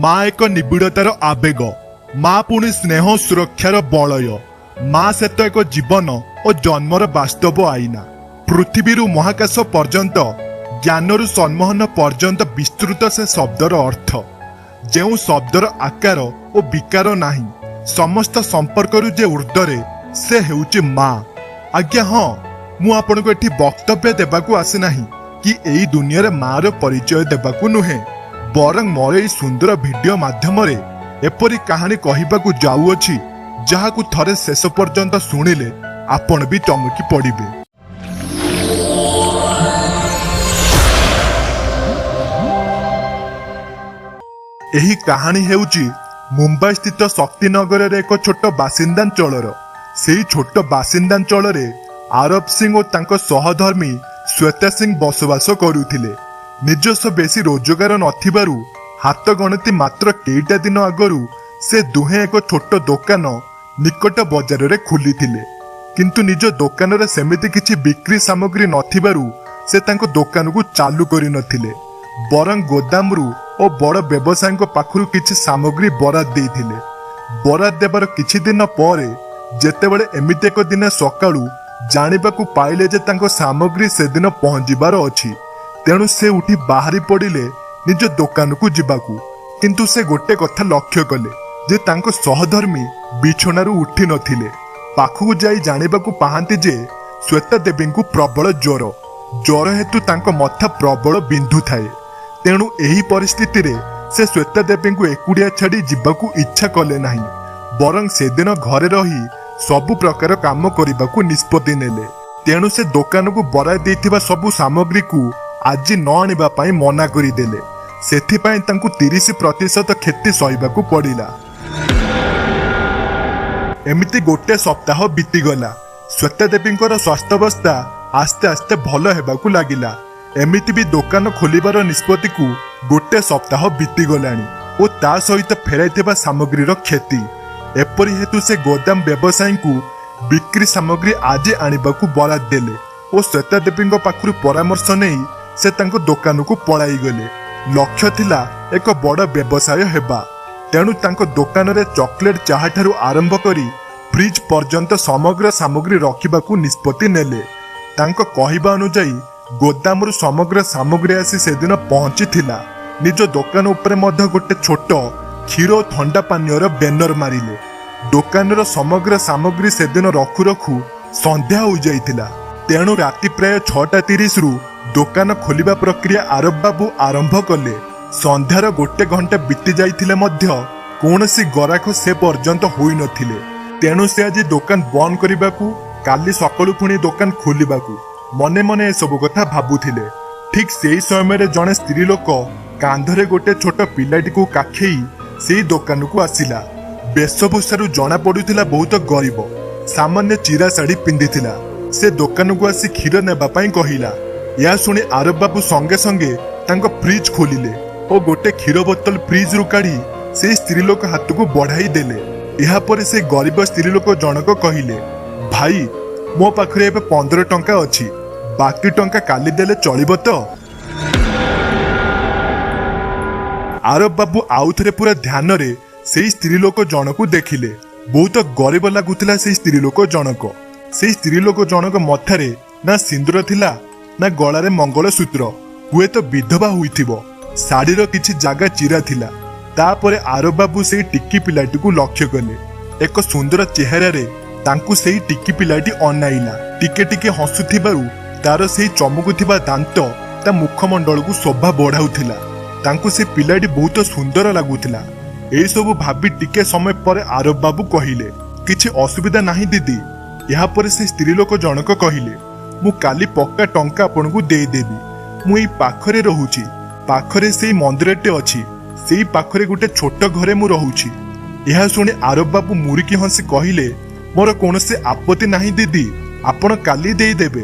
ମା ଏକ ନିବିଡ଼ତାର ଆବେଗ, ମା ପୁଣି ସ୍ନେହ ସୁରକ୍ଷାର ବଳୟ। ମା ସେତ ଏକ ଜୀବନ ଓ ଜନ୍ମର ବାସ୍ତବ ଆଇନା। ପୃଥିବୀରୁ ମହାକାଶ ପର୍ଯ୍ୟନ୍ତ, ଜ୍ଞାନରୁ ସମ୍ମୋହନ ପର୍ଯ୍ୟନ୍ତ ବିସ୍ତୃତ ସେ ଶବ୍ଦର ଅର୍ଥ, ଯେଉଁ ଶବ୍ଦର ଆକାର ଓ ବିକାର ନାହିଁ, ସମସ୍ତ ସମ୍ପର୍କରୁ ଯେ ଉର୍ଦ୍ଧ୍ୱରେ, ସେ ହେଉଛି ମା। ଆଜ୍ଞା ହଁ, ମୁଁ ଆପଣଙ୍କୁ ଏଠି ବକ୍ତବ୍ୟ ଦେବାକୁ ଆସିନାହିଁ କି ଏଇ ଦୁନିଆରେ ମାର ପରିଚୟ ଦେବାକୁ ନୁହେଁ, ବରଂ ମୋର ଏଇ ସୁନ୍ଦର ଭିଡିଓ ମାଧ୍ୟମରେ ଏପରି କାହାଣୀ କହିବାକୁ ଯାଉଅଛି, ଯାହାକୁ ଥରେ ଶେଷ ପର୍ଯ୍ୟନ୍ତ ଶୁଣିଲେ ଆପଣ ବି ଚମକି ପଡ଼ିବେ। ଏହି କାହାଣୀ ହେଉଛି ମୁମ୍ବାଇ ସ୍ଥିତ ଶକ୍ତିନଗରରେ ଏକ ଛୋଟ ବାସିନ୍ଦାଞ୍ଚଳର। ସେଇ ଛୋଟ ବାସିନ୍ଦାଞ୍ଚଳରେ ଆରବ ସିଂ ଓ ତାଙ୍କ ସହଧର୍ମୀ ଶ୍ୱେତା ସିଂ ବସବାସ କରୁଥିଲେ। ନିଜସ୍ୱ ବେଶୀ ରୋଜଗାର ନଥିବାରୁ ହାତ ଗଣତି ମାତ୍ର କେଇଟା ଦିନ ଆଗରୁ ସେ ଦୁହେଁ ଏକ ଛୋଟ ଦୋକାନ ନିକଟ ବଜାରରେ ଖୋଲିଥିଲେ। କିନ୍ତୁ ନିଜ ଦୋକାନରେ ସେମିତି କିଛି ବିକ୍ରି ସାମଗ୍ରୀ ନଥିବାରୁ ସେ ତାଙ୍କ ଦୋକାନକୁ ଚାଲୁ କରିନଥିଲେ, ବରଂ ଗୋଦାମରୁ ଓ ବଡ଼ ବ୍ୟବସାୟୀଙ୍କ ପାଖରୁ କିଛି ସାମଗ୍ରୀ ବରାଦ ଦେଇଥିଲେ। ବରାଦ ଦେବାର କିଛି ଦିନ ପରେ ଯେତେବେଳେ ଏମିତି ଏକ ଦିନ ସକାଳୁ ଜାଣିବାକୁ ପାଇଲେ ଯେ ତାଙ୍କ ସାମଗ୍ରୀ ସେଦିନ ପହଞ୍ଚିବାର ଅଛି, ତେଣୁ ସେ ଉଠି ବାହାରି ପଡ଼ିଲେ ନିଜ ଦୋକାନକୁ ଯିବାକୁ। କିନ୍ତୁ ସେ ଗୋଟେ କଥା ଲକ୍ଷ୍ୟ କଲେ ଯେ ତାଙ୍କ ସହଧର୍ମୀ ବିଛଣାରୁ ଉଠି ନଥିଲେ। ପାଖକୁ ଯାଇ ଜାଣିବାକୁ ପାହାନ୍ତି ଯେ ଶ୍ୱେତା ଦେବୀଙ୍କୁ ପ୍ରବଳ ଜ୍ୱର। ଜ୍ୱର ହେତୁ ତାଙ୍କ ମଥା ପ୍ରବଳ ବିନ୍ଧୁଥାଏ। ତେଣୁ ଏହି ପରିସ୍ଥିତିରେ ସେ ଶ୍ୱେତା ଦେବୀଙ୍କୁ ଏକୁଟିଆ ଛାଡ଼ି ଯିବାକୁ ଇଚ୍ଛା କଲେ ନାହିଁ, ବରଂ ସେଦିନ ଘରେ ରହି ସବୁ ପ୍ରକାର କାମ କରିବାକୁ ନିଷ୍ପତ୍ତି ନେଲେ। ତେଣୁ ସେ ଦୋକାନକୁ ବରାଦ ଦେଇଥିବା ସବୁ ସାମଗ୍ରୀକୁ ଆଜି ନ ଆଣିବା ପାଇଁ ମନା କରିଦେଲେ। ସେଥିପାଇଁ ତାଙ୍କୁ 30% କ୍ଷତି ସହିବାକୁ ପଡ଼ିଲା। ଏମିତି ଗୋଟେ ସପ୍ତାହ ବିତିଗଲା। ଶ୍ୱେତା ଦେବୀଙ୍କର ସ୍ୱାସ୍ଥ୍ୟାବସ୍ଥା ଆସ୍ତେ ଆସ୍ତେ ଭଲ ହେବାକୁ ଲାଗିଲା। ଏମିତି ବି ଦୋକାନ ଖୋଲିବାର ନିଷ୍ପତ୍ତିକୁ ଗୋଟେ ସପ୍ତାହ ବିତିଗଲାଣି ଓ ତା ସହିତ ଫେରାଇଥିବା ସାମଗ୍ରୀର କ୍ଷତି। ଏପରି ହେତୁ ସେ ଗୋଦାମ ବ୍ୟବସାୟୀଙ୍କୁ ବିକ୍ରି ସାମଗ୍ରୀ ଆଜି ଆଣିବାକୁ ବରାଦ ଦେଲେ ଓ ଶ୍ୱେତା ଦେବୀଙ୍କ ପାଖରୁ ପରାମର୍ଶ ନେଇ ସେ ତାଙ୍କ ଦୋକାନକୁ ପଳାଇଗଲେ। ଲକ୍ଷ୍ୟ ଥିଲା ଏକ ବଡ଼ ବ୍ୟବସାୟ ହେବା। ତେଣୁ ତାଙ୍କ ଦୋକାନରେ ଚକୋଲେଟ୍ ଚାହା ଠାରୁ ଆରମ୍ଭ କରି ଫ୍ରିଜ୍ ପର୍ଯ୍ୟନ୍ତ ସମଗ୍ର ସାମଗ୍ରୀ ରଖିବାକୁ ନିଷ୍ପତ୍ତି ନେଲେ। ତାଙ୍କ କହିବା ଅନୁଯାୟୀ ଗୋଦାମରୁ ସମଗ୍ର ସାମଗ୍ରୀ ଆସି ସେଦିନ ପହଞ୍ଚିଥିଲା। ନିଜ ଦୋକାନ ଉପରେ ମଧ୍ୟ ଗୋଟେ ଛୋଟ କ୍ଷୀର ଓ ଥଣ୍ଡା ପାନୀୟର ବ୍ୟାନର ମାରିଲେ। ଦୋକାନର ସମଗ୍ର ସାମଗ୍ରୀ ସେଦିନ ରଖୁ ରଖୁ ସନ୍ଧ୍ୟା ହୋଇଯାଇଥିଲା। ତେଣୁ ରାତି ପ୍ରାୟ 6:30ରୁ ଦୋକାନ ଖୋଲିବା ପ୍ରକ୍ରିୟା ଆରବ ବାବୁ ଆରମ୍ଭ କଲେ। ସନ୍ଧ୍ୟାର ଗୋଟେ ଘଣ୍ଟା ବିତି ଯାଇଥିଲେ ମଧ୍ୟ କୌଣସି ଗରାଖ ସେ ପର୍ଯ୍ୟନ୍ତ ହୋଇନଥିଲେ। ତେଣୁ ସେ ଆଜି ଦୋକାନ ବନ୍ଦ କରିବାକୁ, କାଲି ସକାଳୁ ପୁଣି ଦୋକାନ ଖୋଲିବାକୁ ମନେ ମନେ ଏସବୁ କଥା ଭାବୁଥିଲେ। ଠିକ୍ ସେଇ ସମୟରେ ଜଣେ ସ୍ତ୍ରୀ ଲୋକ କାନ୍ଧରେ ଗୋଟେ ଛୋଟ ପିଲାଟିକୁ କାଖେଇ ସେଇ ଦୋକାନକୁ ଆସିଲା। ବେଶଭୂଷାରୁ ଜଣା ପଡୁଥିଲା ବହୁତ ଗରିବ। ସାମାନ୍ୟ ଚିରା ଶାଢ଼ୀ ପିନ୍ଧିଥିଲା। ସେ ଦୋକାନକୁ ଆସି କ୍ଷୀର ନେବା ପାଇଁ କହିଲା। ଏହା ଶୁଣି ଆରବ ବାବୁ ସଙ୍ଗେ ସଙ୍ଗେ ତାଙ୍କ ଫ୍ରିଜ୍ ଖୋଲିଲେ ଓ ଗୋଟେ କ୍ଷୀର ବୋତଲ ଫ୍ରିଜ୍ରୁ କାଢ଼ି ସେଇ ସ୍ତ୍ରୀ ଲୋକ ହାତକୁ ବଢ଼ାଇ ଦେଲେ। ଏହାପରେ ସେ ଗରିବ ସ୍ତ୍ରୀ ଲୋକ ଜଣକ କହିଲେ, ଭାଇ, ମୋ ପାଖରେ ଏବେ 15 ଟଙ୍କା ଅଛି, ବାକି ଟଙ୍କା କାଲି ଦେଲେ ଚଳିବ ତ? ଆରବ ବାବୁ ଆଉଥରେ ପୁରା ଧ୍ୟାନରେ ସେଇ ସ୍ତ୍ରୀ ଲୋକ ଜଣକୁ ଦେଖିଲେ। ବହୁତ ଗରିବ ଲାଗୁଥିଲା ସେଇ ସ୍ତ୍ରୀ ଲୋକ ଜଣକ। ସେଇ ସ୍ତ୍ରୀ ଲୋକ ଜଣକ ମଥାରେ ନା ସିନ୍ଦୁର ଥିଲା ନା ଗଳାରେ ମଙ୍ଗଳସୂତ୍ର। ହୁଏତ ବିଧବା ହୋଇଥିବ। ଶାଢ଼ୀର କିଛି ଜାଗା ଚିରା ଥିଲା। ତାପରେ ଆରବ ବାବୁ ସେଇ ଟିକି ପିଲାଟିକୁ ଲକ୍ଷ୍ୟ କଲେ। ଏକ ସୁନ୍ଦର ଚେହେରାରେ ତାଙ୍କୁ ସେଇ ଟିକି ପିଲାଟି ଅନାଇଲା। ଟିକେ ଟିକେ ହସୁଥିବାରୁ ତାର ସେଇ ଚମକୁଥିବା ଦାନ୍ତ ତା ମୁଖମଣ୍ଡଳକୁ ଶୋଭା ବଢ଼ାଉଥିଲା। ତାଙ୍କୁ ସେ ପିଲାଟି ବହୁତ ସୁନ୍ଦର ଲାଗୁଥିଲା। ଏଇସବୁ ଭାବି ଟିକେ ସମୟ ପରେ ଆରବ ବାବୁ କହିଲେ, କିଛି ଅସୁବିଧା ନାହିଁ ଦିଦି। ଏହାପରେ ସେ ସ୍ତ୍ରୀ ଲୋକ ଜଣକ କହିଲେ, ମୁଁ କାଲି ପକ୍କା ଟଙ୍କା ଆପଣଙ୍କୁ ଦେଇଦେବି। ମୁଁ ଏଇ ପାଖରେ ରହୁଛି। ପାଖରେ ସେଇ ମନ୍ଦିରଟି ଅଛି, ସେଇ ପାଖରେ ଗୋଟେ ଛୋଟ ଘରେ ମୁଁ ରହୁଛି। ଏହା ଶୁଣି ଆରବ ବାବୁ ମୁରୁକି ହସି କହିଲେ, ମୋର କୌଣସି ଆପତ୍ତି ନାହିଁ ଦିଦି, ଆପଣ କାଲି ଦେଇଦେବେ।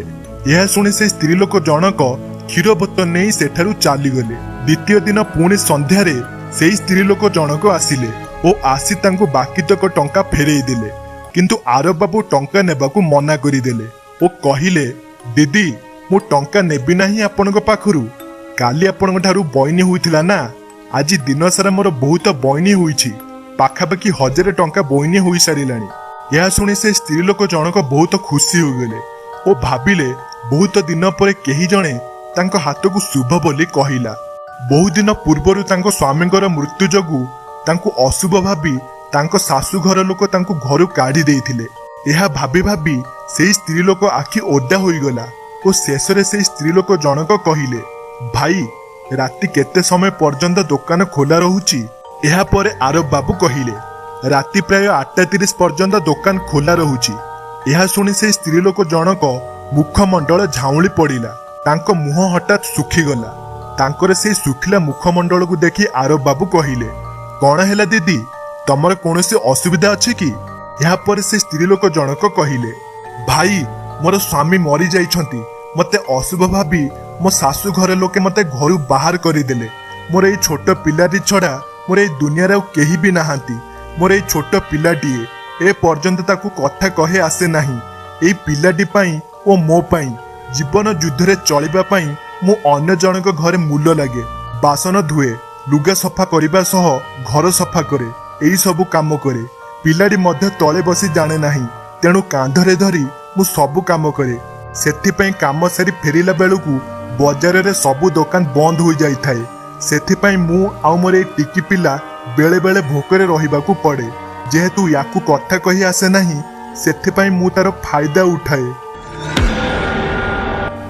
ଏହା ଶୁଣି ସେ ସ୍ତ୍ରୀ ଲୋକ ଜଣକ କ୍ଷୀର ବୋତଲ ନେଇ ସେଠାରୁ ଚାଲିଗଲେ। ଦ୍ୱିତୀୟ ଦିନ ପୁଣି ସନ୍ଧ୍ୟାରେ ସେଇ ସ୍ତ୍ରୀ ଲୋକ ଜଣକ ଆସିଲେ ଓ ଆସି ତାଙ୍କୁ ବାକିତକ ଟଙ୍କା ଫେରେଇ ଦେଲେ। କିନ୍ତୁ ଆରବ ବାବୁ ଟଙ୍କା ନେବାକୁ ମନା କରିଦେଲେ ଓ କହିଲେ, ଦିଦି, ମୁଁ ଟଙ୍କା ନେବି ନାହିଁ ଆପଣଙ୍କ ପାଖରୁ। କାଲି ଆପଣଙ୍କ ଠାରୁ ବଇନି ହୋଇଥିଲା ନା, ଆଜି ଦିନସାରା ମୋର ବହୁତ ବଇନି ହୋଇଛି। ପାଖାପାଖି 1000 ଟଙ୍କା ବଇନି ହୋଇସାରିଲାଣି। ଏହା ଶୁଣି ସେ ସ୍ତ୍ରୀ ଲୋକ ଜଣକ ବହୁତ ଖୁସି ହୋଇଗଲେ ଓ ଭାବିଲେ, ବହୁତ ଦିନ ପରେ କେହି ଜଣେ ତାଙ୍କ ହାତକୁ ଶୁଭ ବୋଲି କହିଲା। ବହୁ ଦିନ ପୂର୍ବରୁ ତାଙ୍କ ସ୍ୱାମୀଙ୍କର ମୃତ୍ୟୁ ଯୋଗୁଁ ତାଙ୍କୁ ଅଶୁଭ ଭାବି ତାଙ୍କ ଶାଶୁ ଘର ଲୋକ ତାଙ୍କୁ ଘରୁ କାଢି ଦେଇଥିଲେ। ଏହା ଭାବି ଭାବି ସେଇ ସ୍ତ୍ରୀ ଲୋକ ଆଖି ଓଦା ହୋଇଗଲା ଓ ଶେଷରେ ସେଇ ସ୍ତ୍ରୀ ଲୋକ ଜଣକ କହିଲେ, "ଭାଇ, ରାତି କେତେ ସମୟ ପର୍ଯ୍ୟନ୍ତ ଦୋକାନ ଖୋଲା ରହୁଛି?" ଏହାପରେ ଆରବ ବାବୁ କହିଲେ, "ରାତି ପ୍ରାୟ 8:30 ପର୍ଯ୍ୟନ୍ତ ଦୋକାନ ଖୋଲା ରହୁଛି।" ଏହା ଶୁଣି ସେଇ ସ୍ତ୍ରୀ ଲୋକ ଜଣକ ମୁଖମଣ୍ଡଳ ଝାଉଁଳି ପଡ଼ିଲା। ତାଙ୍କ ମୁହଁ ହଠାତ୍ ଶୁଖିଗଲା। ତାଙ୍କର ସେଇ ଶୁଖିଲା ମୁଖମଣ୍ଡଳକୁ ଦେଖି ଆରବ ବାବୁ କହିଲେ, "କଣ ହେଲା ଦିଦି, ତମର କୌଣସି ଅସୁବିଧା ଅଛି କି?" ଏହାପରେ ସେ ସ୍ତ୍ରୀ ଲୋକ ଜଣକ କହିଲେ, "ଭାଇ, ମୋର ସ୍ୱାମୀ ମରିଯାଇଛନ୍ତି। ମତେ ଅଶୁଭ ଭାବି ମୋ ଶାଶୁ ଘର ଲୋକେ ମତେ ଘରୁ ବାହାର କରିଦେଲେ। ମୋର ଏଇ ଛୋଟ ପିଲାଟି ଛଡ଼ା ମୋର ଏଇ ଦୁନିଆରେ ଆଉ କେହି ବି ନାହାନ୍ତି। ମୋର ଏଇ ଛୋଟ ପିଲାଟିଏ, ଏ ପର୍ଯ୍ୟନ୍ତ ତାକୁ କଥା କହି ଆସେ ନାହିଁ। ଏଇ ପିଲାଟି ପାଇଁ ଓ ମୋ ପାଇଁ ଜୀବନ ଯୁଦ୍ଧରେ ଚଳିବା ପାଇଁ ମୁଁ ଅନ୍ୟ ଜଣଙ୍କ ଘରେ ମୂଲ ଲାଗେ, ବାସନ ଧୁଏ, ଲୁଗା ସଫା କରିବା ସହ ଘର ସଫା କରେ, ଏଇ ସବୁ କାମ କରେ। ପିଲାଟି ମଧ୍ୟ ତଳେ ବସି ଜାଣେ ନାହିଁ, ତେଣୁ କାନ୍ଧରେ ଧରି ମୁଁ ସବୁ କାମ କରେ। ସେଥିପାଇଁ କାମ ସାରି ଫେରିଲା ବେଳକୁ ବଜାରରେ ସବୁ ଦୋକାନ ବନ୍ଦ ହୋଇଯାଇଥାଏ। ସେଥିପାଇଁ ମୁଁ ଆଉ ମୋର ଏଇ ଟିକି ପିଲା ବେଳେ ବେଳେ ଭୋକରେ ରହିବାକୁ ପଡ଼େ। ଯେହେତୁ ୟାକୁ କଥା କହି ଆସେ ନାହିଁ, ସେଥିପାଇଁ ମୁଁ ତାର ଫାଇଦା ଉଠାଏ।"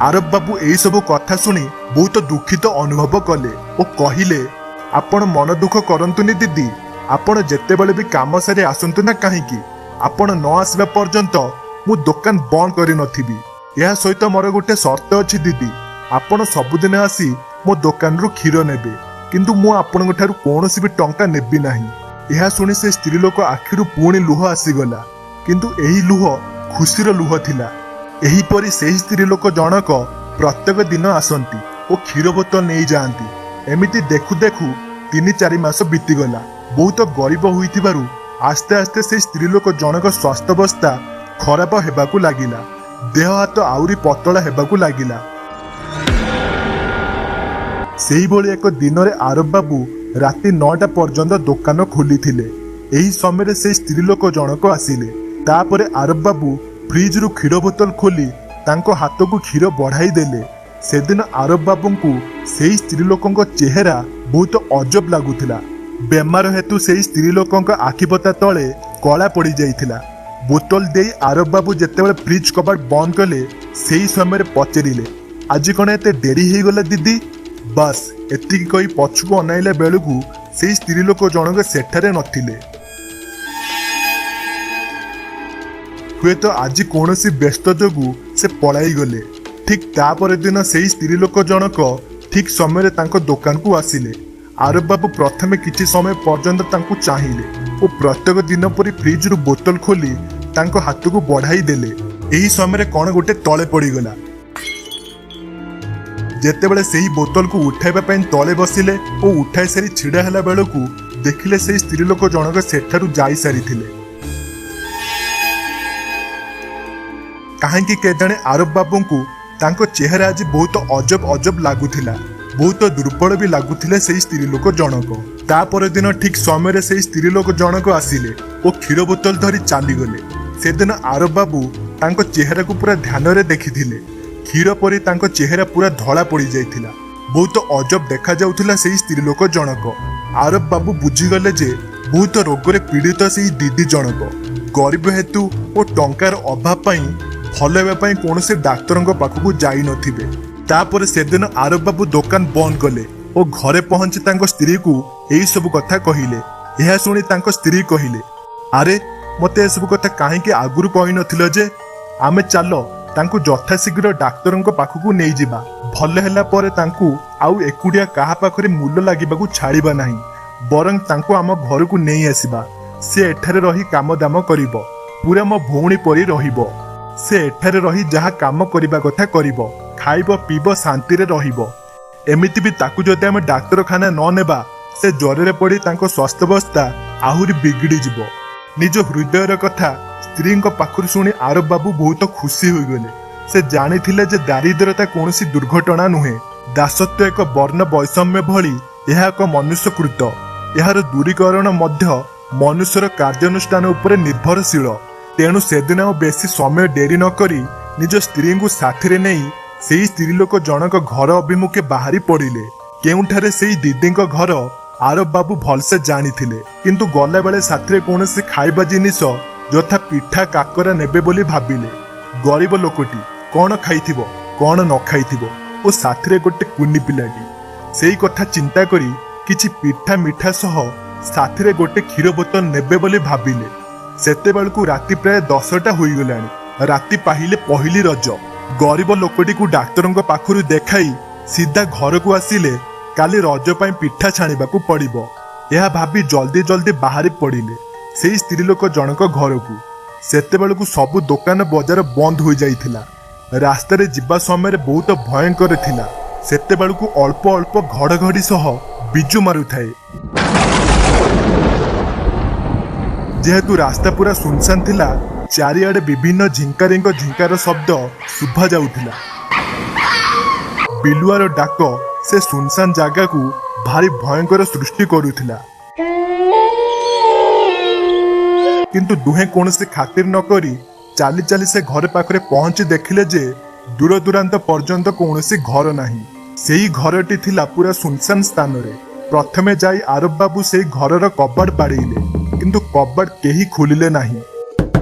ଆରବ ବାବୁ ଏଇସବୁ କଥା ଶୁଣି ବହୁତ ଦୁଃଖିତ ଅନୁଭବ କଲେ ଓ କହିଲେ, "ଆପଣ ମନ ଦୁଃଖ କରନ୍ତୁନି ଦିଦି। ଆପଣ ଯେତେବେଳେ ବି କାମ ସାରି ଆସନ୍ତୁ ନା କାହିଁକି, ଆପଣ ନ ଆସିବା ପର୍ଯ୍ୟନ୍ତ ମୁଁ ଦୋକାନ ବନ୍ଦ କରିନଥିବି। ଏହା ସହିତ ମୋର ଗୋଟେ ସର୍ତ୍ତ ଅଛି ଦିଦି। ଆପଣ ସବୁଦିନ ଆସି ମୋ ଦୋକାନରୁ କ୍ଷୀର ନେବେ, କିନ୍ତୁ ମୁଁ ଆପଣଙ୍କ ଠାରୁ କୌଣସି ବି ଟଙ୍କା ନେବି ନାହିଁ।" ଏହା ଶୁଣି ସେ ସ୍ତ୍ରୀ ଲୋକ ଆଖିରୁ ପୁଣି ଲୁହ ଆସିଗଲା, କିନ୍ତୁ ଏହି ଲୁହ ଖୁସିର ଲୁହ ଥିଲା। ଏହିପରି ସେହି ସ୍ତ୍ରୀ ଲୋକ ଜଣକ ପ୍ରତ୍ୟେକ ଦିନ ଆସନ୍ତି ଓ କ୍ଷୀର ବୋତଲ ନେଇଯାଆନ୍ତି। ଏମିତି ଦେଖୁ ଦେଖୁ 3-4 ମାସ ବିତିଗଲା। ବହୁତ ଗରିବ ହୋଇଥିବାରୁ ଆସ୍ତେ ଆସ୍ତେ ସେହି ସ୍ତ୍ରୀ ଲୋକ ଜଣକ ସ୍ୱାସ୍ଥ୍ୟାବସ୍ଥା ଖରାପ ହେବାକୁ ଲାଗିଲା। ଦେହ ହାତ ଆହୁରି ପତଳା ହେବାକୁ ଲାଗିଲା। ସେଇଭଳି ଏକ ଦିନରେ ଆରବ ବାବୁ ରାତି 9ଟା ପର୍ଯ୍ୟନ୍ତ ଦୋକାନ ଖୋଲିଥିଲେ। ଏହି ସମୟରେ ସେଇ ସ୍ତ୍ରୀ ଲୋକ ଜଣକ ଆସିଲେ। ତାପରେ ଆରବ ବାବୁ ଫ୍ରିଜରୁ କ୍ଷୀର ବୋତଲ ଖୋଲି ତାଙ୍କ ହାତକୁ କ୍ଷୀର ବଢ଼ାଇ ଦେଲେ। ସେଦିନ ଆରବ ବାବୁଙ୍କୁ ସେଇ ସ୍ତ୍ରୀ ଲୋକଙ୍କ ଚେହେରା ବହୁତ ଅଜବ ଲାଗୁଥିଲା। ବେମାର ହେତୁ ସେଇ ସ୍ତ୍ରୀ ଲୋକଙ୍କ ଆଖିପତା ତଳେ କଳା ପଡ଼ିଯାଇଥିଲା। ବୋତଲ ଦେଇ ଆରବ ବାବୁ ଯେତେବେଳେ ଫ୍ରିଜ କବାଟ ବନ୍ଦ କଲେ, ସେଇ ସମୟରେ ପଚାରିଲେ, "ଆଜି କ'ଣ ଏତେ ଡେରି ହେଇଗଲା ଦିଦି?" ବାସ୍, ଏତିକି କହି ପଛକୁ ଅନାଇଲା ବେଳକୁ ସେଇ ସ୍ତ୍ରୀ ଲୋକ ଜଣକ ସେଠାରେ ନଥିଲେ। ହୁଏତ ଆଜି କୌଣସି ବ୍ୟସ୍ତ ଯୋଗୁଁ ସେ ପଳାଇଗଲେ। ଠିକ୍ ତାପର ଦିନ ସେଇ ସ୍ତ୍ରୀ ଲୋକ ଜଣକ ଠିକ୍ ସମୟରେ ତାଙ୍କ ଦୋକାନକୁ ଆସିଲେ। ଆରବ ବାବୁ ପ୍ରଥମେ କିଛି ସମୟ ପର୍ଯ୍ୟନ୍ତ ତାଙ୍କୁ ଚାହିଁଲେ ଓ ପ୍ରତ୍ୟେକ ଦିନ ପରି ଫ୍ରିଜରୁ ବୋତଲ ଖୋଲି ତାଙ୍କ ହାତକୁ ବଢ଼ାଇ ଦେଲେ। ଏହି ସମୟରେ କ'ଣ ଗୋଟେ ତଳେ ପଡ଼ିଗଲା। ଯେତେବେଳେ ସେହି ବୋତଲକୁ ଉଠାଇବା ପାଇଁ ତଳେ ବସିଲେ ଓ ଉଠାଇ ସାରି ଛିଡ଼ା ହେଲା ବେଳକୁ ଦେଖିଲେ, ସେଇ ସ୍ତ୍ରୀ ଲୋକ ଜଣକ ସେଠାରୁ ଯାଇସାରିଥିଲେ। କାହିଁକି କେଜାଣି ଆରବ ବାବୁଙ୍କୁ ତାଙ୍କ ଚେହେରା ଆଜି ବହୁତ ଅଜବ ଅଜବ ଲାଗୁଥିଲା। ବହୁତ ଦୁର୍ବଳ ବି ଲାଗୁଥିଲେ ସେଇ ସ୍ତ୍ରୀ ଲୋକ ଜଣକ। ତା ପରଦିନ ଠିକ ସମୟରେ ସେଇ ସ୍ତ୍ରୀ ଲୋକ ଜଣକ ଆସିଲେ ଓ କ୍ଷୀର ବୋତଲ ଧରି ଚାଲିଗଲେ। ସେଦିନ ଆରବ ବାବୁ ତାଙ୍କ ଚେହେରାକୁ ପୁରା ଧ୍ୟାନରେ ଦେଖିଥିଲେ। କ୍ଷୀର ପରି ତାଙ୍କ ଚେହେରା ପୁରା ଧଳା ପଡ଼ିଯାଇଥିଲା। ବହୁତ ଅଜବ ଦେଖାଯାଉଥିଲା ସେଇ ସ୍ତ୍ରୀ ଲୋକ ଜଣକ। ଆରବ ବାବୁ ବୁଝିଗଲେ ଯେ ବହୁତ ରୋଗରେ ପୀଡ଼ିତ ସେଇ ଦିଦି ଜଣକ ଗରିବ ହେତୁ ଓ ଟଙ୍କାର ଅଭାବ ପାଇଁ ଭଲ ହେବା ପାଇଁ କୌଣସି ଡାକ୍ତରଙ୍କ ପାଖକୁ ଯାଇନଥିବେ। ତାପରେ ସେଦିନ ଆରବ ବାବୁ ଦୋକାନ ବନ୍ଦ କଲେ ଓ ଘରେ ପହଞ୍ଚି ତାଙ୍କ ସ୍ତ୍ରୀକୁ ଏହି ସବୁ କଥା କହିଲେ। ଏହା ଶୁଣି ତାଙ୍କ ସ୍ତ୍ରୀ କହିଲେ, "ଆରେ, ମତେ ଏସବୁ କଥା କାହିଁକି ଆଗରୁ କହିନଥିଲ ଯେ? ଆମେ ଚାଲ ତାଙ୍କୁ ଯଥାଶୀଘ୍ର ଡାକ୍ତରଙ୍କ ପାଖକୁ ନେଇଯିବା। ଭଲ ହେଲା ପରେ ତାଙ୍କୁ ଆଉ ଏକୁଟିଆ କାହା ପାଖରେ ମୂଲ ଲାଗିବାକୁ ଛାଡ଼ିବା ନାହିଁ, ବରଂ ତାଙ୍କୁ ଆମ ଘରକୁ ନେଇ ଆସିବା। ସେ ଏଠାରେ ରହି କାମ ଦାମ କରିବ, ପୁରା ମୋ ଭଉଣୀ ପରି ରହିବ। ସେ ଏଠାରେ ରହି ଯାହା କାମ କରିବା କଥା କରିବ, ଖାଇବ, ପିଇବ, ଶାନ୍ତିରେ ରହିବ। ଏମିତି ବି ତାକୁ ଯଦି ଆମେ ଡାକ୍ତରଖାନା ନ ନେବା, ସେ ଜ୍ୱରରେ ପଡ଼ି ତାଙ୍କ ସ୍ୱାସ୍ଥ୍ୟାବସ୍ଥା ଆହୁରି ବିଗିଡ଼ିଯିବ।" ନିଜ ହୃଦୟର କଥା ସ୍ତ୍ରୀଙ୍କ ପାଖରୁ ଶୁଣି ଆରବ ବାବୁ ବହୁତ ଖୁସି ହୋଇଗଲେ। ସେ ଜାଣିଥିଲେ ଯେ ଦାରିଦ୍ରତା କୌଣସି ଦୁର୍ଘଟଣା ନୁହେଁ। ଦାସତ୍ୱ ଏକ ବର୍ଣ୍ଣ ବୈଷମ୍ୟ ଭଳି ଏହା ଏକ ମନୁଷ୍ୟକୃତ। ଏହାର ଦୂରୀକରଣ ମଧ୍ୟ ମନୁଷ୍ୟର କାର୍ଯ୍ୟାନୁଷ୍ଠାନ ଉପରେ ନିର୍ଭରଶୀଳ। ତେଣୁ ସେଦିନ ଆଉ ବେଶୀ ସମୟ ଡେରି ନ କରି ନିଜ ସ୍ତ୍ରୀଙ୍କୁ ସାଥିରେ ନେଇ ସେଇ ସ୍ତ୍ରୀ ଲୋକ ଜଣକ ଘର ଅଭିମୁଖେ ବାହାରି ପଡ଼ିଲେ। କେଉଁଠାରେ ସେଇ ଦିଦିଙ୍କ ଘର ଆରବ ବାବୁ ଭଲସେ ଜାଣିଥିଲେ, କିନ୍ତୁ ଗଲାବେଳେ ସାଥିରେ କୌଣସି ଖାଇବା ଜିନିଷ ଯଥା ପିଠା କାକରା ନେବେ ବୋଲି ଭାବିଲେ। ଗରିବ ଲୋକଟି କ'ଣ ଖାଇଥିବ, କ'ଣ ନ ଖାଇଥିବ ଓ ସାଥିରେ ଗୋଟେ କୁନି ପିଲାଟି, ସେଇ କଥା ଚିନ୍ତା କରି କିଛି ପିଠା ମିଠା ସହ ସାଥିରେ ଗୋଟେ କ୍ଷୀର ବୋତଲ ନେବେ ବୋଲି ଭାବିଲେ। ସେତେବେଳକୁ ରାତି ପ୍ରାୟ 10ଟା ହୋଇଗଲାଣି। ରାତି ପାହିଲେ ପହିଲି ରଜ। ଗରିବ ଲୋକଟିକୁ ଡାକ୍ତରଙ୍କ ପାଖରୁ ଦେଖାଇ ସିଧା ଘରକୁ ଆସିଲେ। କାଲି ରଜ ପାଇଁ ପିଠା ଛାଣିବାକୁ ପଡ଼ିବ, ଏହା ଭାବି ଜଲ୍ଦି ଜଲ୍ଦି ବାହାରି ପଡ଼ିଲେ ସେଇ ସ୍ତ୍ରୀ ଲୋକ ଜଣଙ୍କ ଘରକୁ। ସେତେବେଳକୁ ସବୁ ଦୋକାନ ବଜାର ବନ୍ଦ ହୋଇଯାଇଥିଲା। ରାସ୍ତାରେ ଯିବା ସମୟରେ ବହୁତ ଭୟଙ୍କର ଥିଲା। ସେତେବେଳକୁ ଅଳ୍ପ ଅଳ୍ପ ଘଡ଼ଘଡ଼ି ସହ ବିଜୁ ମାରୁଥାଏ। ଯେହେତୁ ରାସ୍ତା ପୁରା ସୁନସାନ ଥିଲା, ଚାରିଆଡ଼େ ବିଭିନ୍ନ ଝିଙ୍କାରିଙ୍କ ଝିଙ୍କାର ଶବ୍ଦ ଶୁଭା ଯାଉଥିଲା। ବିଲୁଆର ଡାକ ସେ ସୁନସାନ ଜାଗାକୁ ଭାରି ଭୟଙ୍କର ସୃଷ୍ଟି କରୁଥିଲା। କିନ୍ତୁ ଦୁହେଁ କୌଣସି ଖାତିର ନ କରି ଚାଲି ଚାଲି ସେ ଘର ପାଖରେ ପହଞ୍ଚି ଦେଖିଲେ ଯେ ଦୂର ଦୂରାନ୍ତ ପର୍ଯ୍ୟନ୍ତ କୌଣସି ଘର ନାହିଁ। ସେଇ ଘରଟି ଥିଲା ପୁରା ସୁନସାନ ସ୍ଥାନରେ। ପ୍ରଥମେ ଯାଇ ଆରବ ବାବୁ ସେଇ ଘରର କବାଟ ବାଡ଼େଇଲେ, କିନ୍ତୁ କବାଟ କେହି ଖୋଲିଲେ ନାହିଁ।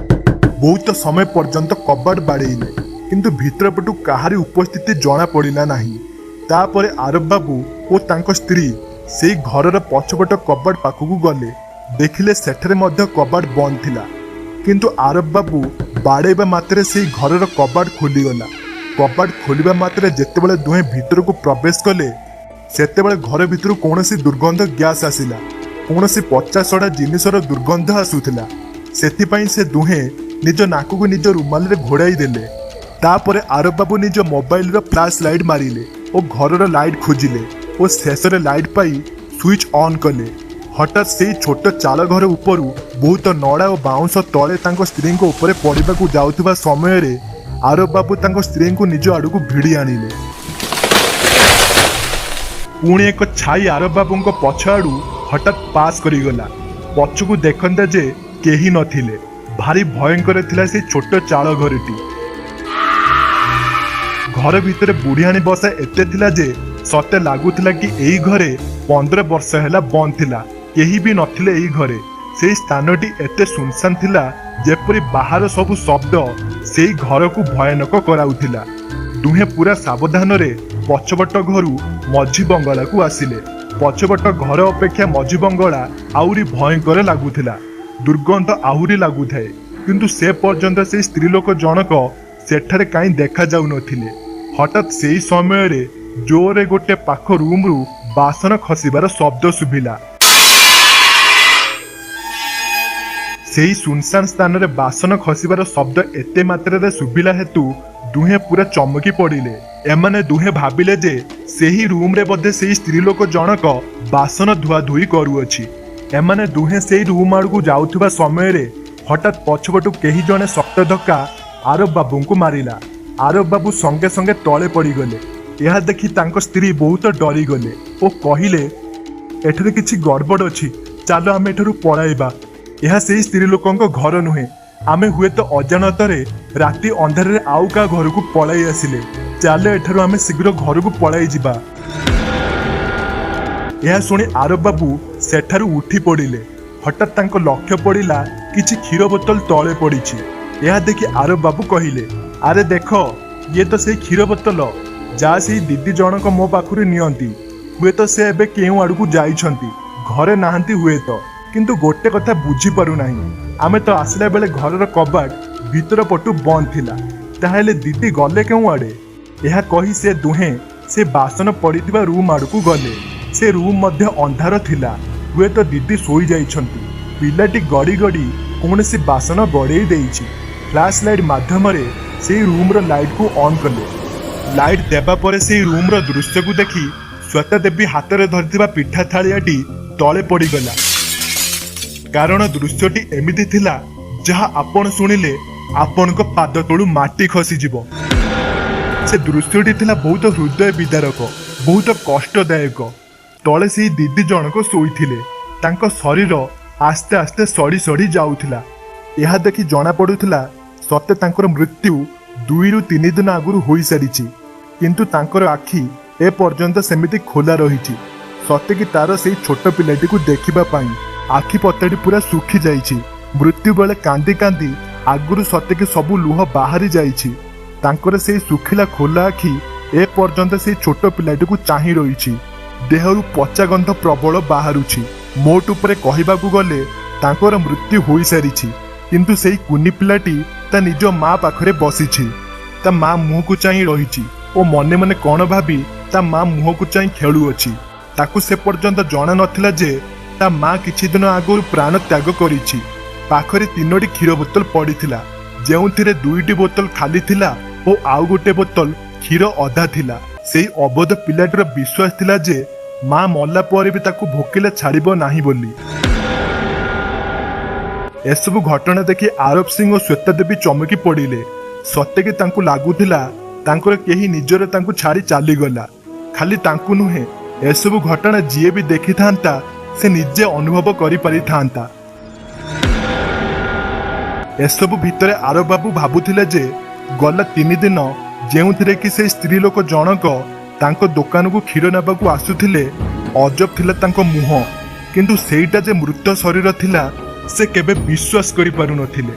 ବହୁତ ସମୟ ପର୍ଯ୍ୟନ୍ତ କବାଟ ବାଡ଼େଇଲେ, କିନ୍ତୁ ଭିତର ପଟୁ କାହାରି ଉପସ୍ଥିତି ଜଣା ପଡ଼ିଲା ନାହିଁ। ତାପରେ ଆରବ ବାବୁ ଓ ତାଙ୍କ ସ୍ତ୍ରୀ ସେଇ ଘରର ପଛପଟ କବାଟ ପାଖକୁ ଗଲେ। ଦେଖିଲେ ସେଠାରେ ମଧ୍ୟ କବାଟ ବନ୍ଦ ଥିଲା, କିନ୍ତୁ ଆରବ ବାବୁ ବାଡ଼େଇବା ମାତ୍ରେ ସେଇ ଘରର କବାଟ ଖୋଲିଗଲା। କବାଟ ଖୋଲିବା ମାତ୍ରେ ଯେତେବେଳେ ଦୁହେଁ ଭିତରକୁ ପ୍ରବେଶ କଲେ, ସେତେବେଳେ ଘର ଭିତରୁ କୌଣସି ଦୁର୍ଗନ୍ଧ ଗ୍ୟାସ୍ ଆସିଲା, କୌଣସି ପଚାସଢ଼ା ଜିନିଷର ଦୁର୍ଗନ୍ଧ ଆସୁଥିଲା। ସେଥିପାଇଁ ସେ ଦୁହେଁ ନିଜ ନାକକୁ ନିଜ ରୁମାଲରେ ଘୋଡ଼ାଇ ଦେଲେ। ତାପରେ ଆରବ ବାବୁ ନିଜ ମୋବାଇଲର ଫ୍ଲାସ୍ ଲାଇଟ୍ ମାରିଲେ ଓ ଘରର ଲାଇଟ୍ ଖୋଜିଲେ ଓ ଶେଷରେ ଲାଇଟ୍ ପାଇ ସୁଇଚ୍ ଅନ୍ କଲେ। ହଠାତ୍ ସେଇ ଛୋଟ ଚାଳ ଘର ଉପରୁ ବହୁତ ନଡ଼ା ଓ ବାଉଁଶ ତଳେ ତାଙ୍କ ସ୍ତ୍ରୀଙ୍କ ଉପରେ ପଡ଼ିବାକୁ ଯାଉଥିବା ସମୟରେ ଆରବ ବାବୁ ତାଙ୍କ ସ୍ତ୍ରୀଙ୍କୁ ନିଜ ଆଡ଼କୁ ଭିଡ଼ି ଆଣିଲେ। ପୁଣି ଏକ ଛାଇ ଆରବ ବାବୁଙ୍କ ପଛ ଆଡ଼ୁ ହଠାତ୍ ପାସ୍ କରିଗଲା। ପଛକୁ ଦେଖନ୍ତେ ଯେ କେହି ନଥିଲେ। ଭାରି ଭୟଙ୍କର ଥିଲା ସେଇ ଛୋଟ ଚାଳ ଘରଟି। ଘର ଭିତରେ ବୁଢ଼ିଆଣୀ ବସା ଏତେ ଥିଲା ଯେ ସତେ ଲାଗୁଥିଲା କି ଏଇ ଘରେ 15 ବର୍ଷ ହେଲା ବନ୍ଦ ଥିଲା, କେହି ବି ନଥିଲେ ଏଇ ଘରେ। ସେଇ ସ୍ଥାନଟି ଏତେ ସୁନସାନ ଥିଲା ଯେପରି ବାହାର ସବୁ ଶବ୍ଦ ସେଇ ଘରକୁ ଭୟାନକ କରାଉଥିଲା। ଦୁହେଁ ପୁରା ସାବଧାନରେ ପଛପଟ ଘରୁ ମଝି ବଙ୍ଗଳାକୁ ଆସିଲେ। ପଛପଟ ଘର ଅପେକ୍ଷା ମଝି ବଙ୍ଗଳା ଆହୁରି ଭୟଙ୍କର ଲାଗୁଥିଲା, ଦୁର୍ଗନ୍ଧ ଆହୁରି ଲାଗୁଥାଏ। କିନ୍ତୁ ସେ ପର୍ଯ୍ୟନ୍ତ ସେଇ ସ୍ତ୍ରୀ ଲୋକ ଜଣକ ସେଠାରେ କାହିଁ ଦେଖାଯାଉନଥିଲେ। ହଠାତ୍ ସେଇ ସମୟରେ ଜୋରରେ ଗୋଟେ ପାଖ ରୁମ୍ରୁ ବାସନ ଖସିବାର ଶବ୍ଦ ଶୁଭିଲା। ସେଇ ସୁନସାନ ସ୍ଥାନରେ ବାସନ ଖସିବାର ଶବ୍ଦ ଏତେ ମାତ୍ରାରେ ଶୁଭିଲା ହେତୁ ଦୁହେଁ ପୁରା ଚମକି ପଡ଼ିଲେ। ଏମାନେ ଦୁହେଁ ଭାବିଲେ ଯେ ସେହି ରୁମ୍ରେ ବୋଧେ ସେଇ ସ୍ତ୍ରୀ ଲୋକ ଜଣକ ବାସନ ଧୁଆଧୁଇ କରୁଅଛି। ଏମାନେ ଦୁହେଁ ସେଇ ରୁମ୍ ଆଡ଼କୁ ଯାଉଥିବା ସମୟରେ ହଠାତ୍ ପଛପଟୁ କେହି ଜଣେ ଶକ୍ତ ଧକ୍କା ଆରବ ବାବୁଙ୍କୁ ମାରିଲା। ଆରବ ବାବୁ ସଙ୍ଗେ ସଙ୍ଗେ ତଳେ ପଡ଼ିଗଲେ। ଏହା ଦେଖି ତାଙ୍କ ସ୍ତ୍ରୀ ବହୁତ ଡରିଗଲେ ଓ କହିଲେ, ଏଠାରେ କିଛି ଗଡ଼ବଡ଼ ଅଛି, ଚାଲ ଆମେ ଏଠାରୁ ପଳାଇବା। ଏହା ସେଇ ସ୍ତ୍ରୀ ଲୋକଙ୍କ ଘର ନୁହେଁ। ଆମେ ହୁଏତ ଅଜାଣତରେ ରାତି ଅନ୍ଧାରରେ ଆଉ କାହା ଘରକୁ ପଳାଇ ଆସିଲେ। ଚାଲ ଏଠାରୁ ଆମେ ଶୀଘ୍ର ଘରକୁ ପଳାଇ ଯିବା। ଏହା ଶୁଣି ଆରବ ବାବୁ ସେଠାରୁ ଉଠି ପଡ଼ିଲେ। ହଠାତ୍ ତାଙ୍କ ଲକ୍ଷ୍ୟ ପଡ଼ିଲା କିଛି କ୍ଷୀର ବୋତଲ ତଳେ ପଡ଼ିଛି। ଏହା ଦେଖି ଆରବ ବାବୁ କହିଲେ, ଆରେ ଦେଖ, ଇଏ ତ ସେଇ କ୍ଷୀର ବୋତଲ ଯାହା ସେଇ ଦିଦି ଜଣକ ମୋ ପାଖରୁ ନିଅନ୍ତି। ହୁଏତ ସେ ଏବେ କେଉଁ ଆଡ଼କୁ ଯାଇଛନ୍ତି, ଘରେ ନାହାନ୍ତି ହୁଏତ। କିନ୍ତୁ ଗୋଟେ କଥା ବୁଝିପାରୁନାହିଁ, ଆମେ ତ ଆସିଲା ବେଳେ ଘରର କବାଟ ଭିତର ପଟୁ ବନ୍ଦ ଥିଲା, ତାହେଲେ ଦିଦି ଗଲେ କେଉଁ ଆଡ଼େ? ଏହା କହି ସେ ଦୁହେଁ ସେ ବାସନ ପଡ଼ିଥିବା ରୁମ୍ ଆଡ଼କୁ ଗଲେ। ସେ ରୁମ୍ ମଧ୍ୟ ଅନ୍ଧାର ଥିଲା, ହୁଏତ ଦିଦି ଶୋଇଯାଇଛନ୍ତି। ପିଲାଟି ଗଡ଼ି ଗଡ଼ି କୌଣସି ବାସନ ଗଡ଼େଇ ଦେଇଛି। ଫ୍ଲାସ୍ ଲାଇଟ୍ ମାଧ୍ୟମରେ ସେଇ ରୁମ୍ର ଲାଇଟ୍କୁ ଅନ୍ କଲେ। ଲାଇଟ୍ ଦେବା ପରେ ସେଇ ରୁମ୍ର ଦୃଶ୍ୟକୁ ଦେଖି ଶ୍ୱେତା ଦେବୀ ହାତରେ ଧରିଥିବା ପିଠା ଥାଳିଆଟି ତଳେ ପଡ଼ିଗଲା। କାରଣ ଦୃଶ୍ୟଟି ଏମିତି ଥିଲା ଯାହା ଆପଣ ଶୁଣିଲେ ଆପଣଙ୍କ ପାଦ ତଳୁ ମାଟି ଖସିଯିବ। ସେ ଦୃଶ୍ୟଟି ଥିଲା ବହୁତ ହୃଦୟ ବିଦାରକ, ବହୁତ କଷ୍ଟଦାୟକ। ତଳେ ସେଇ ଦିଦି ଜଣକ ଶୋଇଥିଲେ। ତାଙ୍କ ଶରୀର ଆସ୍ତେ ଆସ୍ତେ ସଢ଼ି ସଢ଼ି ଯାଉଥିଲା। ଏହା ଦେଖି ଜଣାପଡ଼ୁଥିଲା ସତେ ତାଙ୍କର ମୃତ୍ୟୁ 2ରୁ 3 ଦିନ ଆଗରୁ ହୋଇସାରିଛି, କିନ୍ତୁ ତାଙ୍କର ଆଖି ଏପର୍ଯ୍ୟନ୍ତ ସେମିତି ଖୋଲା ରହିଛି, ସତେକି ତାର ସେଇ ଛୋଟ ପିଲାଟିକୁ ଦେଖିବା ପାଇଁ। ଆଖି ପତାଟି ପୁରା ଶୁଖି ଯାଇଛି। ମୃତ୍ୟୁ ବେଳେ କାନ୍ଦି କାନ୍ଦି ଆଗରୁ ସତେକି ସବୁ ଲୁହ ବାହାରି ଯାଇଛି। ତାଙ୍କର ସେଇ ଶୁଖିଲା ଖୋଲା ଆଖି ଏପର୍ଯ୍ୟନ୍ତ ସେଇ ଛୋଟ ପିଲାଟିକୁ ଚାହିଁ ରହିଛି। ଦେହରୁ ପଚା ଗନ୍ଧ ପ୍ରବଳ ବାହାରୁଛି। ମୋଟ ଉପରେ କହିବାକୁ ଗଲେ ତାଙ୍କର ମୃତ୍ୟୁ ହୋଇସାରିଛି, କିନ୍ତୁ ସେଇ କୁନି ପିଲାଟି ତା ନିଜ ମା ପାଖରେ ବସିଛି। ତା ମା ମୁହଁକୁ ଚାହିଁ ରହିଛି ଓ ମନେ ମନେ କ'ଣ ଭାବି ତା ମା ମୁହଁକୁ ଚାହିଁ ଖେଳୁଅଛି। ତାକୁ ସେ ପର୍ଯ୍ୟନ୍ତ ଜଣା ନଥିଲା ଯେ ତା ମା କିଛି ଦିନ ଆଗରୁ ପ୍ରାଣ ତ୍ୟାଗ କରିଛି। ପାଖରେ 3ଟି କ୍ଷୀର ବୋତଲ ପଡ଼ିଥିଲା, ଯେଉଁଥିରେ 2ଟି ବୋତଲ ଖାଲି ଥିଲା ଓ ଆଉ ଗୋଟେ ବୋତଲ କ୍ଷୀର ଅଧା ଥିଲା। ସେଇ ଅବୋଧ ପିଲାଟିର ବିଶ୍ୱାସ ଥିଲା ଯେ ମା ମଲା ପରେ ବି ତାକୁ ଭୋକିଲା ଛାଡ଼ିବ ନାହିଁ ବୋଲି। ଏସବୁ ଘଟଣା ଦେଖି ଆରବ ସିଂ ଓ ଶ୍ୱେତା ଦେବୀ ଚମକି ପଡ଼ିଲେ। ସତେକି ତାଙ୍କୁ ଲାଗୁଥିଲା ତାଙ୍କର କେହି ନିଜର ତାଙ୍କୁ ଛାଡ଼ି ଚାଲିଗଲା। ଖାଲି ତାଙ୍କୁ ନୁହେଁ, ଏସବୁ ଘଟଣା ଯିଏ ବି ଦେଖିଥାନ୍ତା ସେ ନିଜେ ଅନୁଭବ କରିପାରିଥାନ୍ତା। ଏସବୁ ଭିତରେ ଆରବ ବାବୁ ଭାବୁଥିଲେ ଯେ ଗଲା 3 ଦିନ ଯେଉଁଥିରେ କି ସେଇ ସ୍ତ୍ରୀ ଲୋକ ଜଣକ ତାଙ୍କ ଦୋକାନକୁ କ୍ଷୀର ନେବାକୁ ଆସୁଥିଲେ, ଅଜବ ଥିଲା ତାଙ୍କ ମୁହଁ, କିନ୍ତୁ ସେଇଟା ଯେ ମୃତ ଶରୀର ଥିଲା ସେ କେବେ ବିଶ୍ୱାସ କରିପାରୁନଥିଲେ।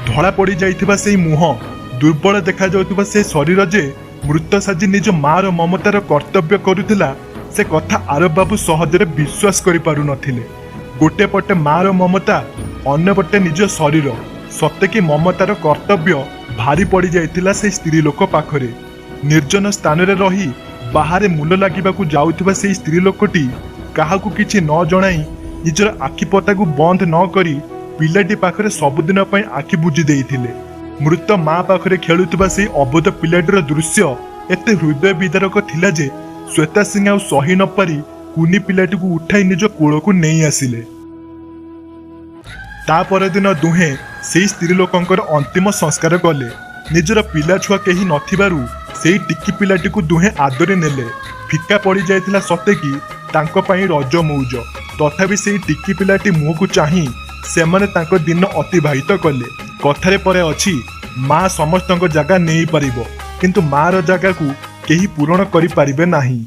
ଧଳା ପଡ଼ି ଯାଇଥିବା ସେଇ ମୁହଁ, ଦୁର୍ବଳ ଦେଖାଯାଉଥିବା ସେ ଶରୀର ଯେ ମୃତ ସାଜି ନିଜ ମାର ମମତାର କର୍ତ୍ତବ୍ୟ କରୁଥିଲା, ସେ କଥା ଆରବ ବାବୁ ସହଜରେ ବିଶ୍ୱାସ କରିପାରୁନଥିଲେ। ଗୋଟେ ପଟେ ମାର ମମତା, ଅନ୍ୟପଟେ ନିଜ ଶରୀର। ସତେକି ମମତାର କର୍ତ୍ତବ୍ୟ ଭାରି ପଡ଼ିଯାଇଥିଲା ସେଇ ସ୍ତ୍ରୀ ଲୋକ ପାଖରେ। ନିର୍ଜନ ସ୍ଥାନରେ ରହି ବାହାରେ ମୂଲ ଲାଗିବାକୁ ଯାଉଥିବା ସେଇ ସ୍ତ୍ରୀ ଲୋକଟି କାହାକୁ କିଛି ନ ଜଣାଇ ନିଜର ଆଖିପତାକୁ ବନ୍ଦ ନ କରି ପିଲାଟି ପାଖରେ ସବୁଦିନ ପାଇଁ ଆଖି ବୁଜି ଦେଇଥିଲେ। ମୃତ ମା ପାଖରେ ଖେଳୁଥିବା ସେଇ ଅବୋଧ ପିଲାଟିର ଦୃଶ୍ୟ ଏତେ ହୃଦୟ ବିଦାରକ ଥିଲା ଯେ ଶ୍ୱେତା ସିଂ ଆଉ ସହି ନପାରି କୁନି ପିଲାଟିକୁ ଉଠାଇ ନିଜ କୋଳକୁ ନେଇ ଆସିଲେ। ତା ପରଦିନ ଦୁହେଁ ସେଇ ସ୍ତ୍ରୀ ଲୋକଙ୍କର ଅନ୍ତିମ ସଂସ୍କାର କଲେ। ନିଜର ପିଲା ଛୁଆ କେହି ନଥିବାରୁ ସେଇ ଟିକି ପିଲାଟିକୁ ଦୁହେଁ ଆଦରି ନେଲେ। ଫିକା ପଡ଼ିଯାଇଥିଲା ସତେକି ତାଙ୍କ ପାଇଁ ରଜ ମଉଜ, ତଥାପି ସେଇ ଟିକି ପିଲାଟି ମୁହଁକୁ ଚାହିଁ ସେମାନେ ତାଙ୍କ ଦିନ ଅତିବାହିତ କଲେ। କଥାରେ ପରେ ଅଛି, ମା ସମସ୍ତଙ୍କ ଜାଗା ନେଇପାରିବ, କିନ୍ତୁ ମାର ଜାଗାକୁ କେହି ପୂରଣ କରିପାରିବେ ନାହିଁ।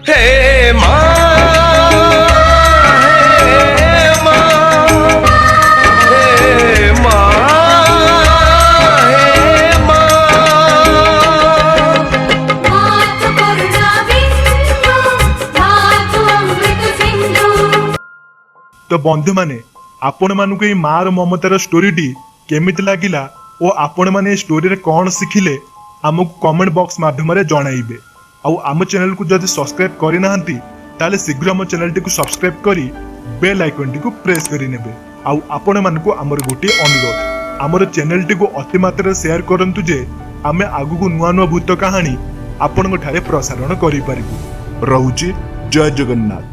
ହେ ମା, ହେ ମା, ହେ ମା, ହେ ମା। मातु करुणा बिन्दु, मातु अमृत सिन्धु। ତ ବନ୍ଧୁମାନେ, ଆପଣମାନଙ୍କୁ ଏଇ ମାର ମମତାର ଷ୍ଟୋରିଟି କେମିତି ଲାଗିଲା ଓ ଆପଣମାନେ ଏ ଷ୍ଟୋରିରେ କ'ଣ ଶିଖିଲେ ଆମକୁ କମେଣ୍ଟ ବକ୍ସ ମାଧ୍ୟମରେ ଜଣାଇବେ। ଆଉ ଆମ ଚ୍ୟାନେଲକୁ ଯଦି ସବସ୍କ୍ରାଇବ୍ କରିନାହାନ୍ତି, ତାହେଲେ ଶୀଘ୍ର ଆମ ଚ୍ୟାନେଲଟିକୁ ସବସ୍କ୍ରାଇବ୍ କରି ବେଲ୍ ଆଇକନ୍ଟିକୁ ପ୍ରେସ୍ କରିନେବେ। ଆଉ ଆପଣମାନଙ୍କୁ ଆମର ଗୋଟିଏ ଅନୁରୋଧ, ଆମର ଚ୍ୟାନେଲଟିକୁ ଅତିମାତ୍ରାରେ ସେୟାର କରନ୍ତୁ ଯେ ଆମେ ଆଗକୁ ନୂଆ ନୂଆ ଭୂତ କାହାଣୀ ଆପଣଙ୍କ ଠାରେ ପ୍ରସାରଣ କରିପାରିବୁ। ରହୁଛି, ଜୟ ଜଗନ୍ନାଥ।